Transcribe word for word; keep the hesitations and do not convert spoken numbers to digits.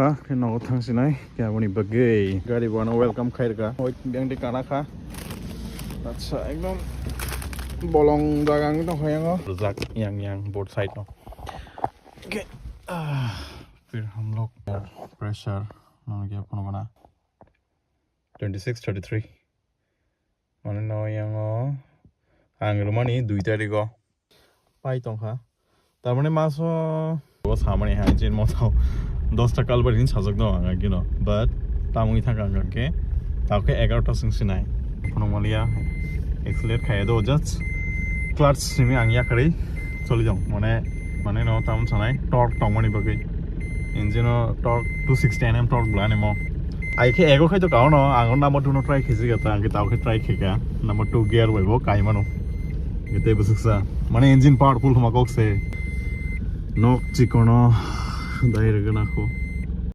Ah, khe nogo thang sinai, khe aboni bagwi gari bo ano welcome khairka. Oi, biyang di kana kha. Acha, ekdom bolong jaga ang tong khayango. Rujak yang yang both side no. Okay. Ah, phir hum log pressure no kya kono bana. Twenty six, thirty three. Mane no yango ang rwmani dui tarikh o pai tongkha. Tar mane maso o samani hai jin moto dosta kalbar hin sajak do ang agino, but tamui thangka ang ke tao ke egarota sing sinai. Phunukmaliya accelerate khaya do just clutch simi ang yakarwi choli jong mane mane no tam sanai torque tongmani bagwi engine o torque two sixty N M torque bwlani mo. Ai khe ego khai to kao no, ang number two no try khaisi ga ta, ang khe tao khe try khaika. Number two gear bai bo kai mano. Gete bwswk sa. Mane engine powerful huma kok se. Nok chikono dai rega na kho.